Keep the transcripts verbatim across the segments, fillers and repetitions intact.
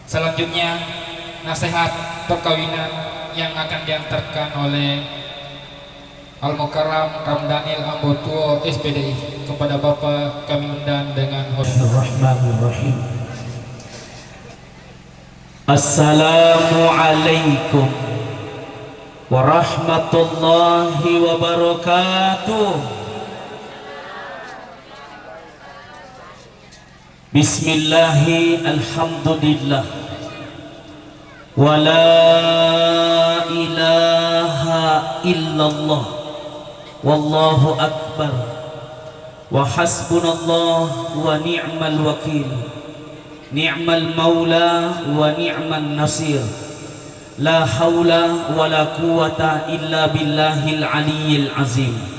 Selanjutnya, nasihat perkawinan yang akan diantarkan oleh Al-Mukarram Ramdanil Ambo Tuo, S P D I, kepada Bapak kami undang dengan hormat. Bismillahirrahmanirrahim. Assalamualaikum warahmatullahi wabarakatuh. Bismillahi, alhamdulillah, wa la ilaha illallah, wallahu akbar, wa hasbunallah wa ni'mal wakil, ni'mal maula wa ni'man nasir, la haula wa la quwwata illa billahil aliyyil azim.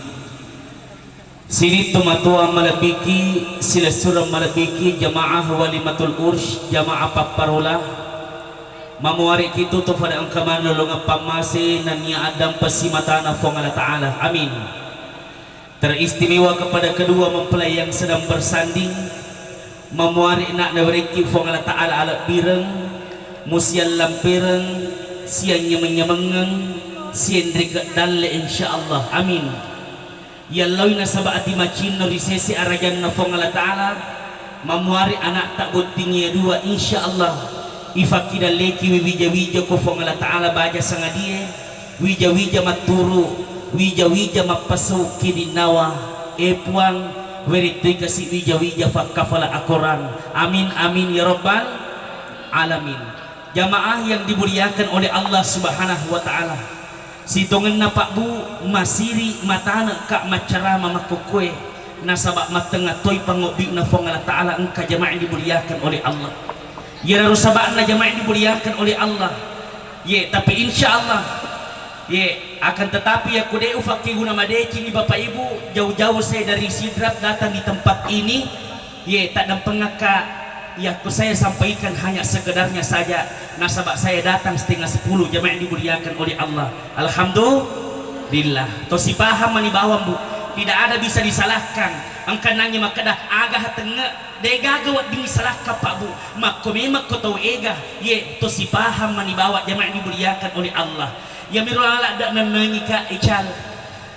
Sining tomatoa malebbiki, silessureng malebbiki, jamaah walimatul urs, jamaah papparola, mamuare'ki tutu fada engka maneng lolongeng pammase nennia addampeng simatana Fuang Allah Ta'ala. Amin. Teristimewa kepada kedua mempelai yang sedang bersanding, mamuare' na nawerekki Fuang Allah Ta'ala alebbireng, musiallampereng, sianyameng-nyamengeng, sienreke dalle, insyaallah. Amin. Yalloi nasaba ati macinno ri sese arajanna Fuang Allah Ta'ala, mamuare' ana'ta bottingnge dua, insyaallah, ifakkidalleki wi wija-wija ko Fuang Allah Ta'ala baja sangadie, wija-wija matturu, wija-wija mappasau kininnawa, e Puang, werettoi kasi wija-wija fakkafala akorang. Amin, amin, ya rabbal alamin. Jamaah yang dimuliakan oleh Allah Subhanahu wa Ta'ala, sitongenna Pak Bu, masiri matane'ka maccarama makkokkoe, nasaba mattengnga toi pangobbi'na Fuang Allah Ta'ala engka, jamaah yang dimuliakan oleh Allah. Iyaro saba'na, jamaah yang dimuliakan oleh Allah. Ye, tapi insyaallah, ye, akan tetapi yakko de' ufakkeguna madeceng ni Bapak Ibu, jauh-jauh saya dari Sidrap datang di tempat ini, ye, taddampengakka, yakko saya sampaikan hanya sekedarnya saja, nasaba saya datang setengah sepuluh, jamaah yang dimuliakan oleh Allah. Alhamdulillah. To sipaham mani bawang, Bu. Tidak ada bisa disalahkan. Engka nangnge makkeda, aga hatenge, de' gaga wedding salahka, Pak Bu. Makko memang ko tau ega, ye, to sipaham mani bawang, jamaah yang dimuliakan oleh Allah. Iyamiro ladde' nennengika, Ical.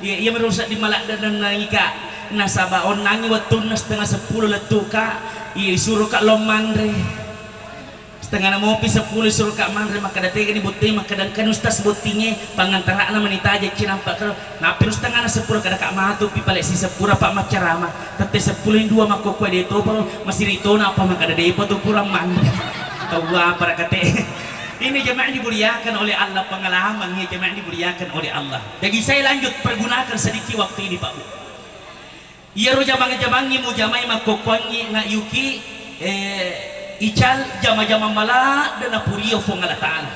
Ye, iyamiro sedding maladde' nennengika. Nasaba onnangngi wettunna setengah sepuluh lettuka, ye, isuroka lao manre. Setengana mopi seppulo isuroka manre, makkeda, tegani botting, makkeda engkani ustaz bottingnge, pangantara'na mani tajeng cinampa kero. Nappi ro setengana seppulo, kadaka matupi pale siseppulo pa maccarama. Tette seppulo dua makkokkoe de' toparo, masiri tona apa makkeda de'pa tu pura manre. Tawwa parakate. Ini jamaah dimuliakan oleh Allah, pengalaman ya jamaah dimuliakan oleh Allah. Jadi saya lanjut pergunakan sedikit waktu ini, Pak Bu. Iyaro jamang-jamangngi mujamai makkokkoangngi na Yuki, eh, Ical, jama-jamang maladde' napurio Fuang Allah Ta'ala.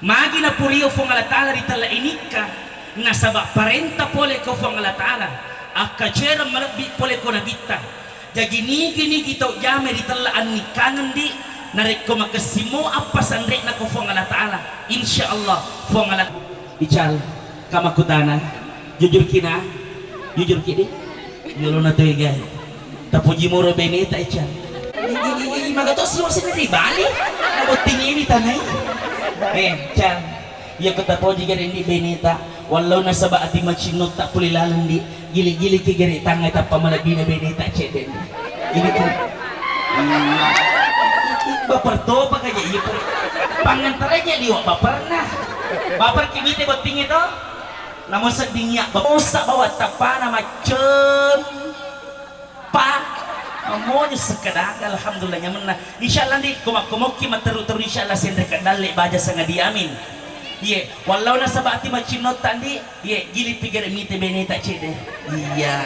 Magi napurio Fuang Allah Ta'ala ri tella inikka, nasaba parenta pole ko Fuang Allah Ta'ala, akkacereng malebbi pole ko Nabitta. Jaji nigi-nigi tau jamai ri tella annikkangeng di, narekko makessing mo appasanre'na ko Fuang Allah Ta'ala, insyaallah Fuang Allah Ical, kamakkutana, jujurki na, jujurki di, yolona tega, tapoji moro beneta, Ical. I, i, i, i, maga to siwa sini di Bali, nabotting ini tanai. Eh, Cal, iya ko tapoji gare ni beneta, wallau nasaba ati macinno tak puli laleng di, gili-gili ki gare tangai tappa malebbina beneta cedde ni. Ini tu. Iya. Baper topa kaja iya, Pak. Pangantaranya liwa baperna. Baper ki mite botting itu. Namo sedding iya, bamosa bawa tappana maccem. Pa. Mamonyo sekedar, alhamdulillah nyamenna. Insyaallah ndi, ko makkomokki matteru-teru insyaallah senre kedalle baja sangadi, amin. Iye, wallau nasaba ati macinnotta ndi, Iye, gili pigere mite beneta cedde. Iya.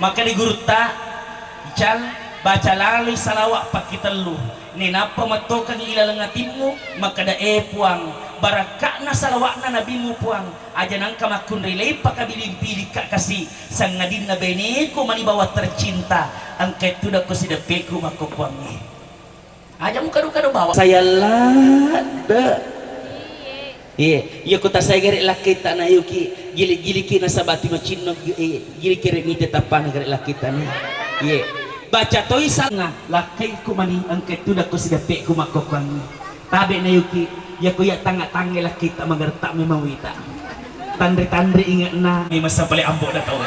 Maka di gurutta, Ical, baca lalui salawa pakkitellu. Nenappa mettokangi ilaleng atimmu, makkeda, "E Puang, barakka'na salawa'na Nabimu, Puang. Aja nangka makkunrai leipaka biling-bilikka kasi, sangadinna beneku mani bawang tercinta, engkai tudakko sideppeku makko Puangnge." Aja mukadu-kadu bawang. Saya ladde. Iye, iya ko tasai gare lakkaitta na yuki, gili-giliki nasaba ati macinno, eh, gili kere mite tappana gare lakkaitta na. Iye. Baca toi sal-, nah, lakkaiku mani engka tudakko sideppekku makkokkoangngi. Tabe na Yuki, yako iya tangnga-tangnge lakkaitta magerta memang wita. Tanre-tanre inge'na, memang sabbale ambo da tau.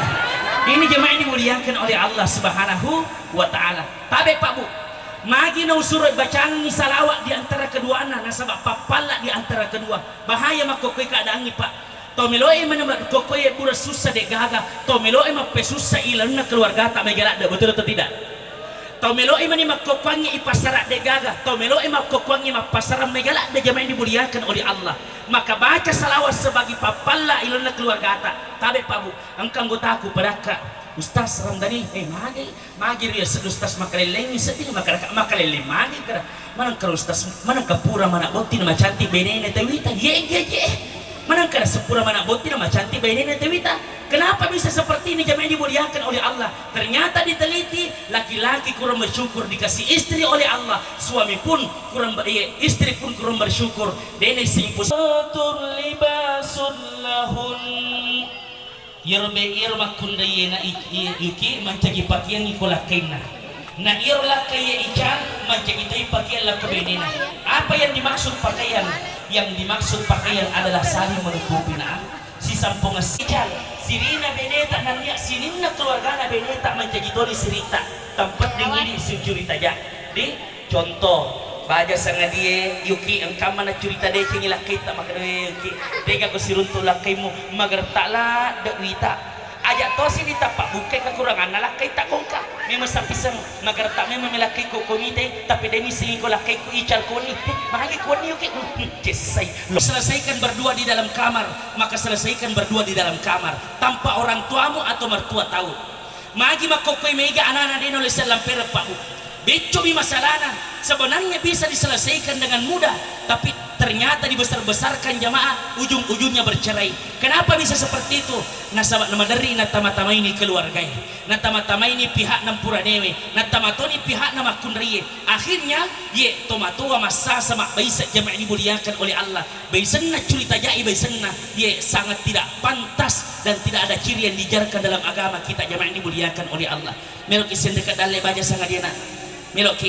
Ini jemaah yang dimuliakan oleh Allah Subhanahu wa Ta'ala. Tabe Pak Bu, magi na usuro bacangi salawat di antara keduana, nasaba pappalla di antara kedua. Bahaya makkokkoi keadaangngi Pak. Tau meloe mani makkokkoe pura sussa de'gaga, tau meloe mappesussa ilalenna keluargata mega ladde, betul atau tidak? Tau meloe mani makkokkoangngi ipassara de'gaga, tau meloe makkokkoangngi mappasara mega ladde jamaah yang dimuliakan oleh Allah. Maka baca salawat sebagai pappalla ilalenna keluargata. Tabe Pak Bu, engka anggotaku padakka, Ustaz Ramdhani, eh, magi Magi ri yaseddi Ustaz makalellengngi sedding, makkadaka makalelleng magi kada. Manengka Ustaz, manengka pura mana botting na macantik bainena tawita. Ye, ye, ye. Manengka sepura mana botting na macantik bainena tawita. Kenapa bisa seperti ini jamaah yang dimuliakan oleh Allah? Ternyata diteliti, laki-laki kurang bersyukur dikasih istri oleh Allah, suami pun kurang ber-, eh, istri pun kurang bersyukur. Dene simpus. Libasul lahun. Iyaro be-, iyaro makkunraiye na i-, i-, Yuki mancaji pakeang iko lakkainna. Na iyaro lakkaiye Ical mancaji toi pakeang lakko benena. Apa yang dimaksud pakaian? Yang dimaksud pakaian adalah saling menutupi na sisampung es-, Ical, sirina beneta nennia sininna keluargana beneta mancaji toni sirita. Tempat dingini sicurita ja. Di Contoh, baja sangadie, Yuki, engkamma naccurita decengi lakkaitta, makkeda, "Eh, Yuki, tegako siruntu lakkaimmu, magerta ladde wita." Aja tosi ditappa bukkai kekuranganna lakkaitta kongka. Memang sapiseng, magerta memang mi lakkaiko komite, tapi de missengi ko lakkaiko Ical koni. Eh, magi koni Yuki? Hmm, cessai. Lo-, selesaikan berdua di dalam kamar, maka selesaikan berdua di dalam kamar, tanpa orang tuamu atau mertua tahu. Magi makkokkoi mega anana de nolesang lampereng, Pak Bu. Beccomi masalahna, sebenarnya bisa diselesaikan dengan mudah, tapi ternyata dibesar-besarkan jamaah, ujung-ujungnya bercerai. Kenapa bisa seperti itu? Nasaba namaderri natama-tamaini keluargae, natama-tamaini pihak nampuranewe, natama toni pihak namakkunraie. Akhirnya, ye tomatoa massasa mabbaisa jamaah dimuliakan oleh Allah. Baisenna curita ja'i baisenna, ye sangat tidak pantas dan tidak ada ciri yang diajarkan dalam agama kita jamaah yang dimuliakan oleh Allah. Meloki senre dalle baja sangadie na. Meloki,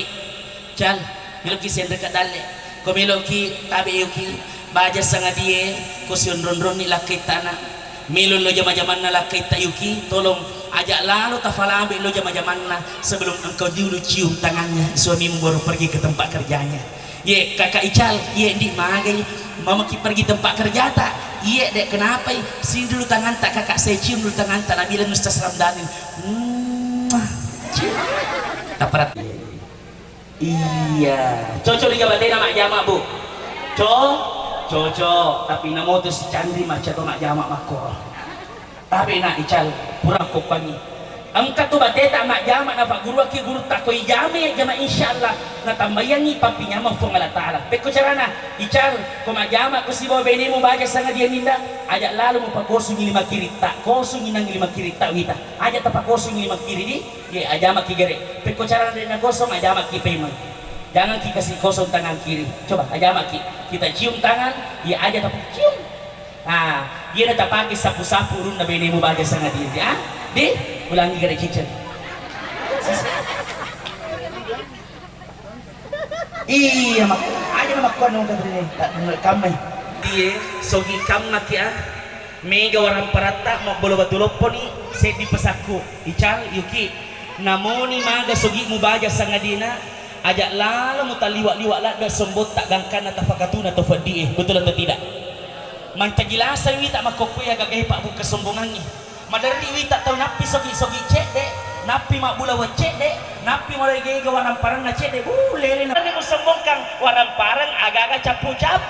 Cal, meloki senre dalle. Ko meloki tabe yuki baja sangadie, ko sionron-ronni lakkaittana. Melo lo jama-jamanna lakkaitta yuki, tolong aja lalo tafalabe lo jama-jamanna sebelum engkau dulu cium tangannya suamimu baru pergi ke tempat kerjanya. Ye, Kakak Ical, ye, Ndik, magai? Mamaki pergi tempat kerjata? Iye, Dek, kenapai? Sini dulu tanganta, Kakak, saya cium dulu tanganta, nabilang Ustaz Ramdhani. Muah. Cium. Taparat. Iya. Cocok juga batena majjama, Bu? Co-, cocok. Tapi namo tu si Candri macca to majjama makkoro. Tabe na Ical, pura kokkoangngi. Engka tu bateta majjama napagguruaki gurutta ko ijama jama insyaallah natambaiangngi pappinyameng Puang Allah Taala. Pekko carana, Ical, ko majjama ko sibawa benemu baja sangadie ninda, aja lalo mupakosungi lima kiritta, kosungi nang lima kiritta wita. Aja tapakosungi lima kiri di, ye ajamaki gere. Pekko carana de nakosong ajamaki pemeng. Jangan ki kasih kosong tangan kiri. Coba ajamaki. Kita cium tangan, ye aja tapacium. Ah, iyana tapake sapu-sapu urunna benemu baja sangadie, ah? Di, ulangi gare ciceng. Iya, mak-, aja na makkuannang katanya, tak dengar kammai. Iye, sogi kammaki, ah. Mega waramparatta, mabbolo batu lopponi, seddi pesakku. Ical, Yuki. Namoni maga sogimu baja sangadina, aja lalo mutaliwa-liwa ladde sombotta gangkanna tafakatuna to feddie, betul atau tidak? Mancaji lasai wita makkokkoe agagae pabbu kesombongangnge. Maderri wita tau nappi sogi-sogi cedde, nappi mabbulaweng cedde, nappi malege-ege waramparanna cedde, bu lele na. Tapi kusombongkang waramparang aga-aga cappu-cappu.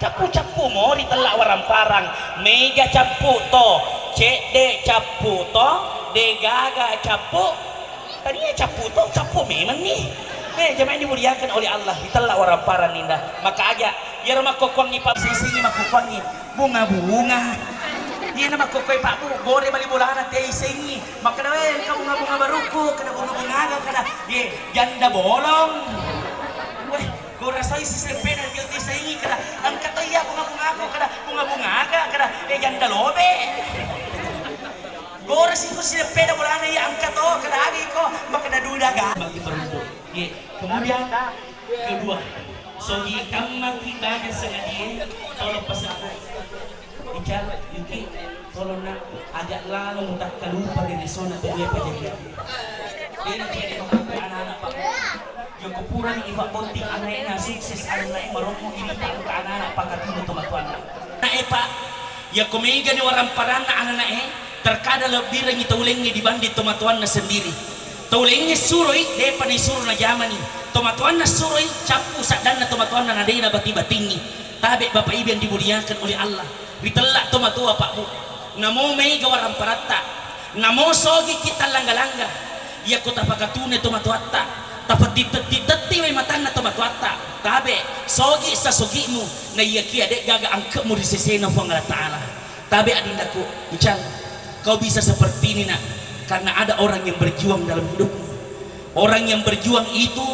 Cappu-cappu mo ritella waramparang, mega cappu to, cedde cappu to, degaga cappu, tania cappu to, cappu memang ni. Eh, jamaah yang dimuliakan oleh Allah, ritella waramparang ninda. Maka aja, iyaro makkokkoangngi pa-, sisi makkokkoangngi bunga-bunga. Iyana makkokkoe pabbu, gore bali bolana te isengi. Makkeda, "Weh, engka bunga-bunga barukku," kada bunga-bunga aga, kada, "Ye, janda bolong." Weh, Ko rasai si serpena dio tisaingi kada, engka to iya bunga-bunga aku kada, bunga-bunga aga kada, eh, janda lobe. Gora situ si peda bolana iya engka to, kada agi ko, makkeda duda ga. Bagi perempuan. Ye, kemudian kedua, sogi kammaki baga sengadie, tolong pasang. Ical, Yuki, tolong nak, ajak lalo mutakkalupa dari sona tu dia pajajian. Dia nak jadi anak-anak pak. Joko purani ifa botting anaknya sukses anaknya marokko ini tak anak-anak pakatunu tomatoanna. Anak e pak, ya komegani waramparanna anak-anak e, terkadang lebbirengi taulengnge dibanding tomatoanna sendiri. Taulengnge suroi, depa naisuro najamani. Tomatoanna suroi, cappu saddanna tomatoanna nadena bati-batingi. Tabe Bapak Ibu yang dimuliakan oleh Allah. Ritella tomatoa Pak Bu. Namo mega waramparatta. Namo sogi kita langga-langga. Iya ko tapakatune tomatoatta. Tapetti-tetti-tetti wai matanna tomatoatta. Tabe, sogi sasogimu. Na iya kia de gaga angkemu ri sesena Puang Allah Ta'ala. Tabe adindaku, Ical, kau bisa seperti ini nak, karena ada orang yang berjuang dalam hidupmu. Orang yang berjuang itu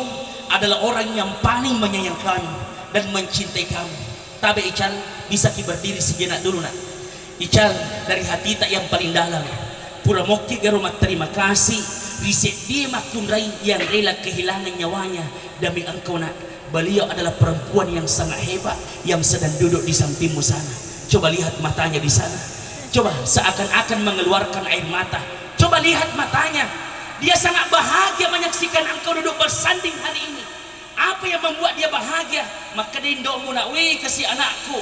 adalah orang yang paling menyayang kamu dan mencintai kamu. Tabe Ical, bisa ki berdiri sejenak dulu nak. Ical, dari hatita yang paling dalam, pura mokki garo matterima kasih ri seddie makkunrai yang rela kehilangan nyawanya demi engkau nak. Beliau adalah perempuan yang sangat hebat yang sedang duduk di sampingmu sana. Coba lihat matanya di sana. Coba seakan-akan mengeluarkan air mata. Coba lihat matanya. Dia sangat bahagia menyaksikan engkau duduk bersanding hari ini. Apa yang membuat dia bahagia? Makkeda indo'mu nak, "Weh, kasi anakku.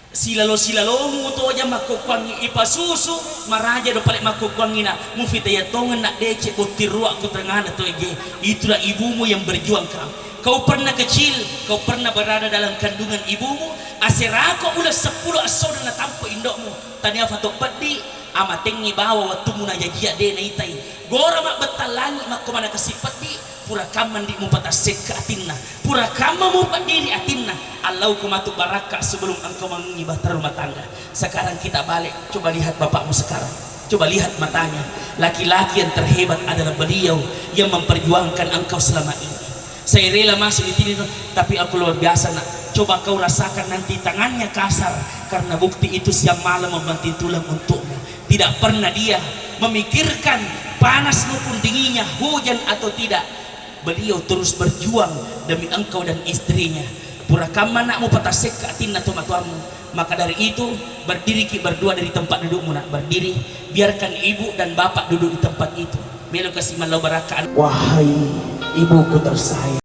Silalo-silalomu toja makkokkuangngi ipasusu, maraja do pale makkokkuangngi nak, mufitaya tongeng nak decek botting ruak ko tengana to ege. Itulah ibumu yang berjuang kau. Kau pernah kecil, kau pernah berada dalam kandungan ibumu, aserako uleng seppulo esso na natampo indo'mu. Tania fato peddi, amatengngi bawa wettummu najajia de naitai. Gora mabbettang langi makko manakasi peddi, pura kamma ndi mupatassekka atinna. Pura kamma mupeddiri atinna. Allau ko matu barakka sebelum engkau mangngi bahtera rumah tangga. Sekarang kita balik, coba lihat bapakmu sekarang. Coba lihat matanya. Laki-laki yang terhebat adalah beliau yang memperjuangkan engkau selama ini. Saya rela masuk di sini, tapi aku luar biasa nak. Coba kau rasakan nanti tangannya kasar karena bukti itu siang malam membanting tulang untukmu. Tidak pernah dia memikirkan panas maupun dinginnya, hujan atau tidak. Beliau terus berjuang demi engkau dan istrinya. Pura kamma nak mupatassekka atinna tomatoammu. Maka dari itu, berdiriki berdua dari tempat dudukmu nak. Berdiri, biarkan ibu dan bapak duduk di tempat itu. Melo kasi mallau barakka. Wahai ibuku tersayang.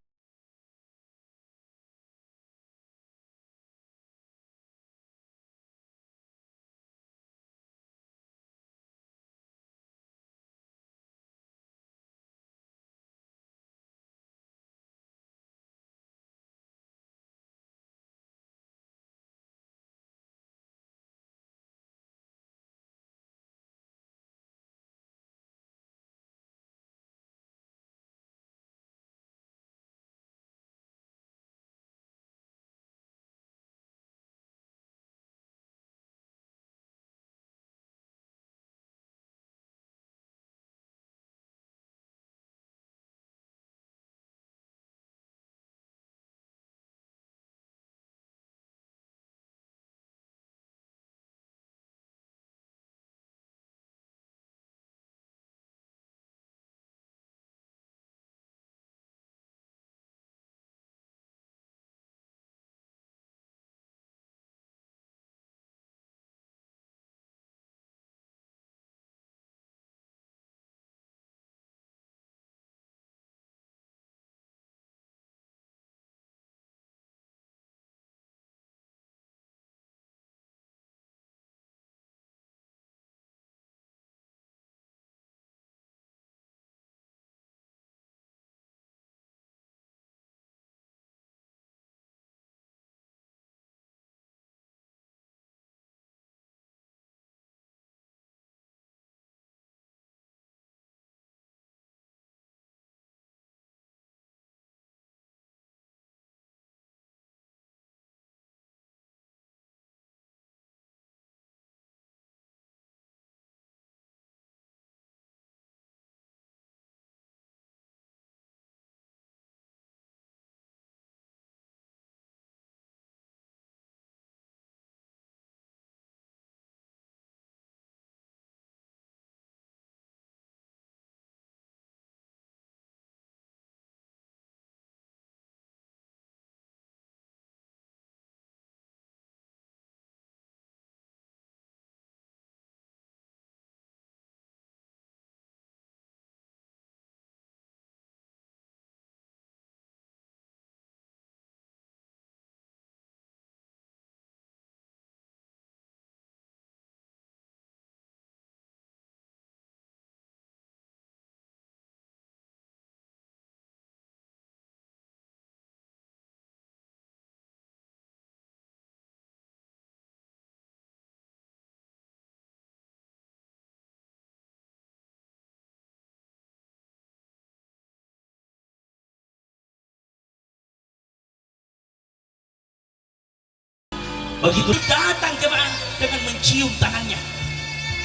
Begitu datang jemaah dengan mencium tangannya.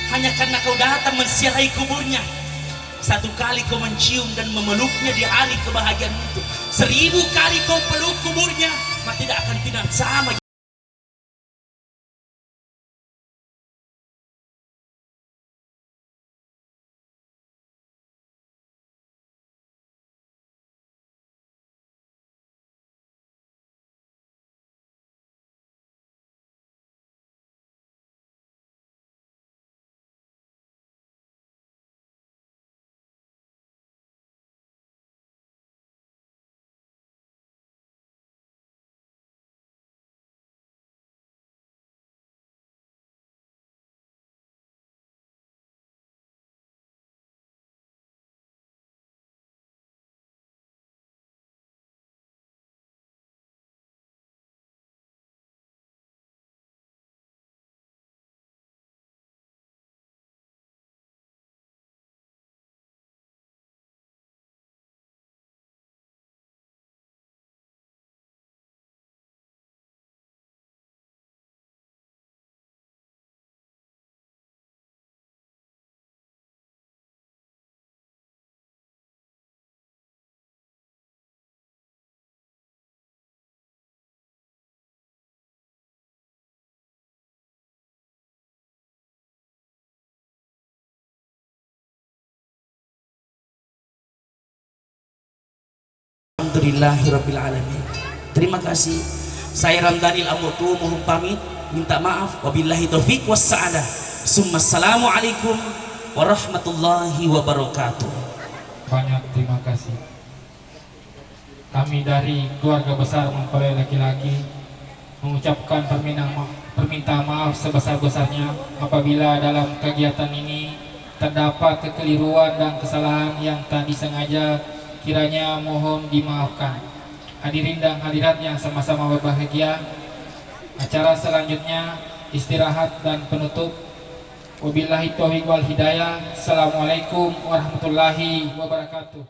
Hanya karena kau datang menziarahi kuburnya, satu kali kau mencium dan memeluknya di hari kebahagiaan itu, seribu kali kau peluk kuburnya, maka tidak akan tidak sama. Alhamdulillahirabbil alamin. Terima kasih. Saya Ramdanil Ambotu mohon pamit, minta maaf. Wabillahi taufik wassa'adah. Summa assalamualaikum warahmatullahi wabarakatuh. Banyak terima kasih. Kami dari keluarga besar mempelai laki-laki mengucapkan permintaan ma-, permintaan maaf sebesar-besarnya apabila dalam kegiatan ini terdapat kekeliruan dan kesalahan yang tak disengaja, kiranya mohon dimaafkan. Hadirin dan hadirat yang sama-sama berbahagia, acara selanjutnya istirahat dan penutup. Wabillahi taufiq wal hidayah. Assalamualaikum warahmatullahi wabarakatuh.